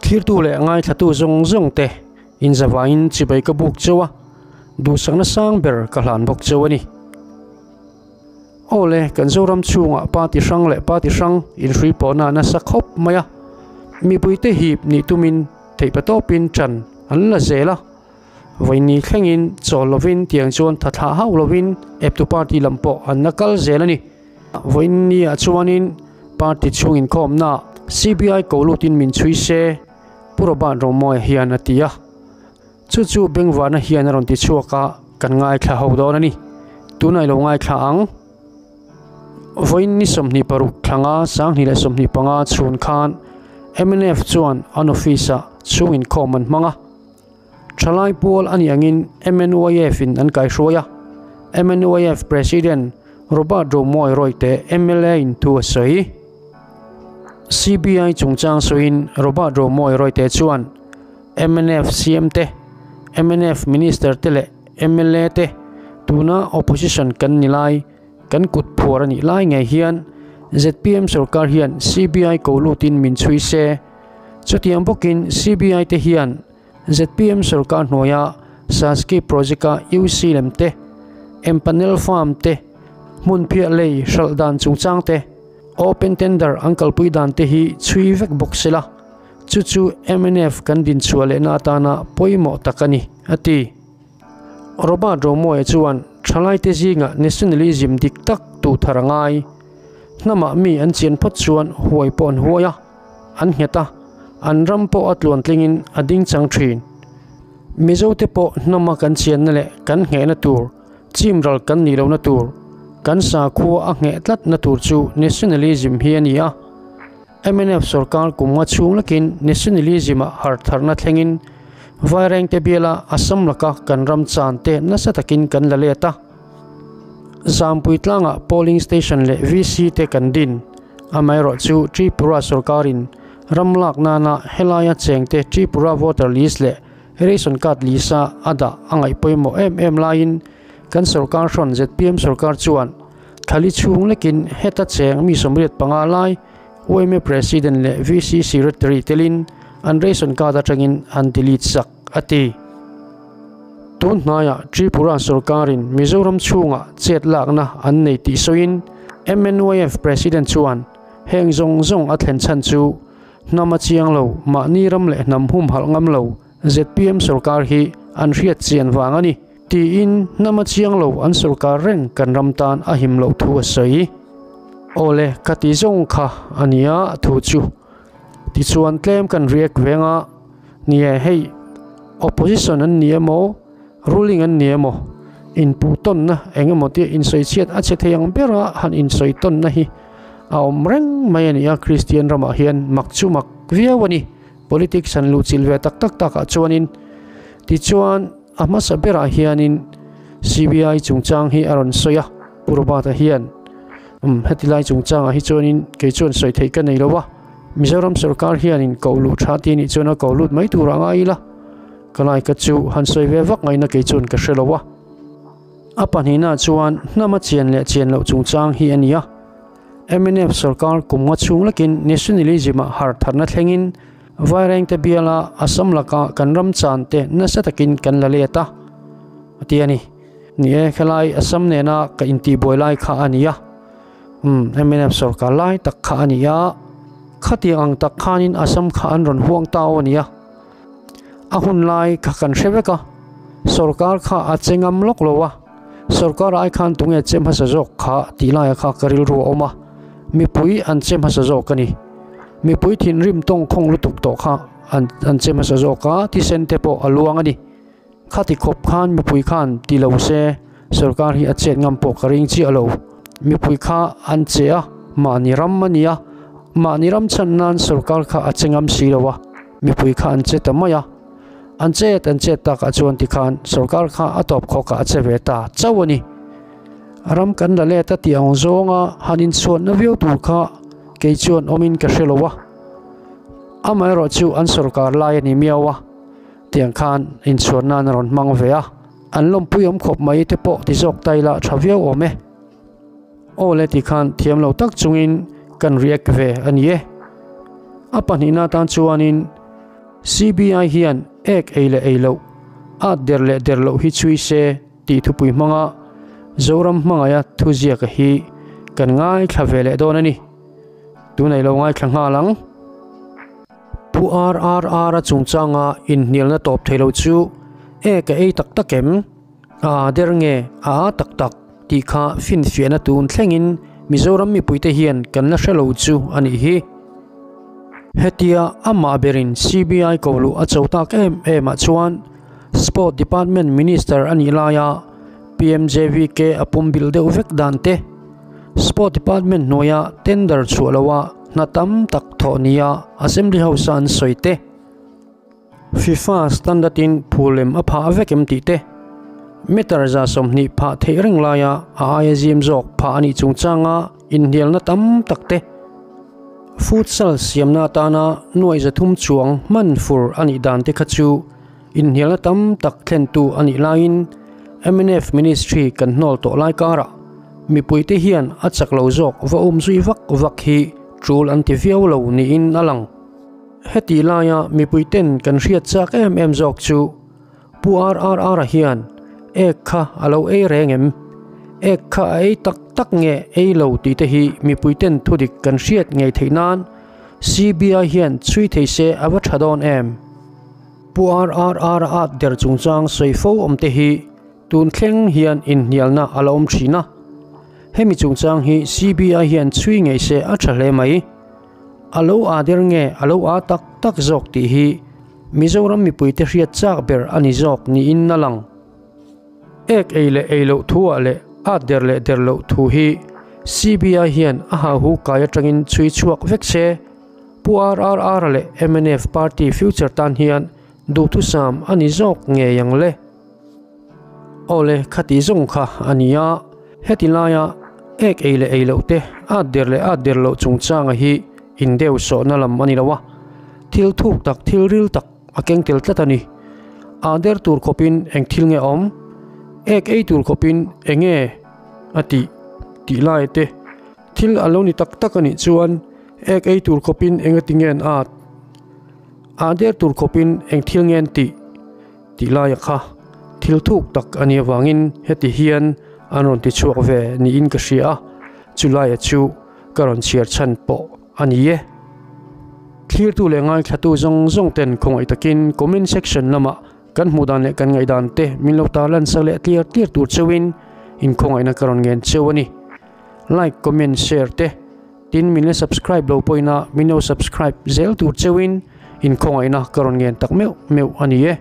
Thlirtu leh ngaithlatu zawng zawng te inzavain chibai ka buk cheu a, duhsakna sang ber ka hlan bawk cheu a ni. Awle, kan Zoram chhungah party hrang leh party hrang inhrui pawhna a nasa khawp mai a, mipuite hip nih tumin theihpa tawpin ṭan an la zel a, vawiini thlengin chawl lovin tiang chuan tha thlah hauh lovin eptu party lam pawh an la kal zel a ni. Vawiini ah chuanin party chhung inkhawmna CBI ko lutin min chhui se, Pu Robert Romawia hian a ti a. Chu chu Bengvana hian a rawn ti chhuak a, kan ngaithla ho dawn a ni. Tunah i lo ngaithla ang. Vawiin ni 26 thlanga 2025 chhun khan mnf chuan an office-ah chhung inkhawm an hmang a. Thalai pual a nih angin MNYF in an kaihruai a. MNYF President Robert Romoy Royte mla in thu a sawi. CBI chungchang sawiin Robert Romoy Royte chuan mnf CM te, mnf Minister te leh mla te tuna opposition kan ni lai, kan kut phuar a nih lai ngei hian zpm sorkar hian CBI ko lutin min chhui se. Chutiang bawkin CBI te hian zpm sorkar hnuaia Saski project-a UC lem te, empanel farm te, hmunphiah lei hralh dan chungchang te, open tender an kalpui dan te hi chhui vek bawk sela, chu chu mnf kan dinchhuah lehna atana pawimawh tak a ni, a ti. Robert Romawia chuan thalaite zingah nationalism dik tak tuh thar a ngai. Hnamah mi an chian phawt chuan huai pawh an huai a, an nghet a, an ram pawh a tluan tlingin a ding chang thin. Mizote pawh hnama kan chianna leh kan nghehna tur, chimral kan nih lohna tur, kan sakhua a ngheh tlatna tur chu nationalism hi a ni a. Mnf sorkar kum nga chhung lakin nationalism-ah harhtharna thlengin Vairengte biala Assam laka kan ram chan te nasa takin kan la let a. Zampui tlangah polling station leh VC te kan din. Amaherawhchu Tripura sorkarin ram lak nana helaia chengte Tripura voter list leh ration card list-a a dah a ngaih pawimawh em em laiin kan sorkar hrawn zpm sorkar chuan Thlali chhung lekin heta cheng mi 85 lai yma President leh VC Secretary telin an ration card atangin an delete sak, a ti. Tun hnaiah Tripura sorkarin Mizoram chhungah chet lakna an nei tih sawiin MNYF President chuan heng zawng zawng a thlen chhan chu hnam a chiang lo, mahni ram leh hnam humhalh ngam lo zpm sorkar hi an hriat chian vang a ni. Tiin hnam a chiang lo an sorkar reng kan ram tan a him loh thu a sawi. Awle ka ti zawng kha a nia thu chu. Tichuan tlem kan react veng a, nie hei opposition an ni emaw ruling an ni emaw inpuh tawnna eng emaw tia insawi chhiat a che thei ang bera han insawi tawnna hi a awm reng mai a ni a, Kristian ramah hian mak chu mak viau a ni. Politics han luhchilh ve tak tak takah chuanin tichuan A hmasa berah hianin CBI chungchang hi a rawn sawi a, Pu Robert-a hian umm heti lai chungchangah hi chuanin kei chuan sawi theih ka nei lo a, Mizoram sorkar hianin koh luh tha ti anih chuan a ko lut mai tur a ngai ila, ka lai ka chu han sawi ve vak ngaihna kei chuan ka hre lo a. A pahnihna chuan hnama chian leh chian loh chungchang hi a ni a, mnf sorkar kum nga chhung lakin nationalism-ah harh tharna thlengin, Vairengte biala Assam laka kan ram chan te nasa takin kan la let a, a ti a ni. Ni e, helai Assam nena ka intihbuai lai kha a ni a. Umm, mnf sorkar lai tak kha a ni a. Khatiang ang tak khanin Assam kha an rawn huang tau a ni a. A hun lai kha kan hre vek a, sorkar kha a che ngam lawk lo a. Sorkar ai khan tunge che hmasa zawk kha tih laia kha ka rilru a awm a, mipui an che hmasa zawk a ni. Mipui thinrim tawng khawng lutuk tawh kha an an che hmasa zawk a, thisen te pawh a luang a ni. Khati khawp khan mipui khan ti lo se sorkar hi a chet ngam pawh ka ring chiah lo. Mipui kha an che a, mahni ram a ni a, mahni ram chhan nan sorkar kha a che ngam si lo a, mipui kha an che ta mai a. An chet an chet takah chuan tikhan sorkar kha a tawp khawkah a che ve ta chauh a ni. Ram kan la let a tih ang zawnga han inchhuanna viau tur kha kei chuan awmin ka hre lo a. Amaherawh chu an sorkar lai a ni miau a, tiang khan inchhuan nan a rawn hmang ve a. An lawmpui awm khawp mai te pawh ti zawk ta ila tha viau awm e. Aw le tikhan thiam lo tak chungin kan react ve a ni e. A pahnihna tan chuanin. CBI hian ek ei leh ei loh, at der leh der loh hi chhui se tih thupui hmanga Zoram hmangaia thuziaka hi kan ngaithla ve leh dawn a ni. Tunah i lo ngaithla nghal ang. Pu RRR-a chungchanga inhnialna tawp thei lo chu ek a ei tak tak em? A aa der nge a aa tak tak tih kha finfiahna tun thlengin Mizoram mipuite hian kan la hre lo chu a nih hi. Hetia amah berin CBI ko luh a cho tak em em ah chuan Sport Department Minister a nih laia PMJVK a pumbilh deuh vek dan te, Sport Department hnuaia tender chhuah loha hna tam tak thawh nia Assembly House-a an sawi te, FIFA standard in phul lem a phah vek em tih te, meter 120 phah theih reng laia a aia zim zawk phah a nih chungchanga inhnialna tam tak te, futsal siamna atana nuai 300 chuang hman fur a nih dan te kha chu inhnialna tam tak thlentu a nih laiin mnf ministry kan hnawl tawh lai karah mipuite hian a chak lo zawk va um zui vak vak hi tul an ti viau lo niin a lang. Hetih laia mipuiten kan hriat chak em em zawk chu Pu RRR-a hian ek kha a lo ei reng em? Ek kha a ei tak tak nge ei lo tih te hi mipuiten thudik kan hriat ngei theih nan CBI hian chhui thei se a va tha dawn em? Pu RRR-a at der chungchang sawi fo awm te hi tun thleng hian inhnialna a la awm thin a. Hemi chungchang hi CBI hian chhui ngei se a tha hle mai. A lo aa der nge a lo aa tak tak zawk tih hi Mizoram mipuite hriat chak ber a ni zawk niin a lang. Ek ei leh ei loh thu ah leh at der leh der loh thu hi CBI hian a hauhu kai atangin chhui chhuak vek se, Pu RRR leh mnf party future tan hian duhthusam a ni zawk ngei ang le. Awle, khati zawng kha a ni a, heti laia ek ei leh ei loh te, at der leh at der loh chungchanga hi indeu sawhna lam a ni lo a, thil thuk tak, thil ril tak a keng tel tlat a ni. A der tur khawpin eng thil nge a awm? Ek ei tur khawpin eng nge a tih tih lai te, thil a lo ni tak tak a nih chuan ek ei tur khawpin eng a ti nge an at? A der tur khawpin eng thil nge an tih? Tih laia kha thil thuk tak a nih avangin heti hian an rawn ti chhuak ve niin ka hria a, chu laia chu ka rawn chhiar chhan pawh a ni e. Thlirtu leh ngaithlatu zawng zawng ten khawngaih takin comment section lamah kan hmuh dan leh kan ngaihdan te min lo tarlan sak leh tliar tliar tur cheuhin inkhawngaihna ka rawn ngen cheu a ni. Like, comment, share te tin min la subscribe lo pawhin a min lo subscribe zel tur cheuhin inkhawngaihna ka rawn ngen tak meuh meuh a ni e.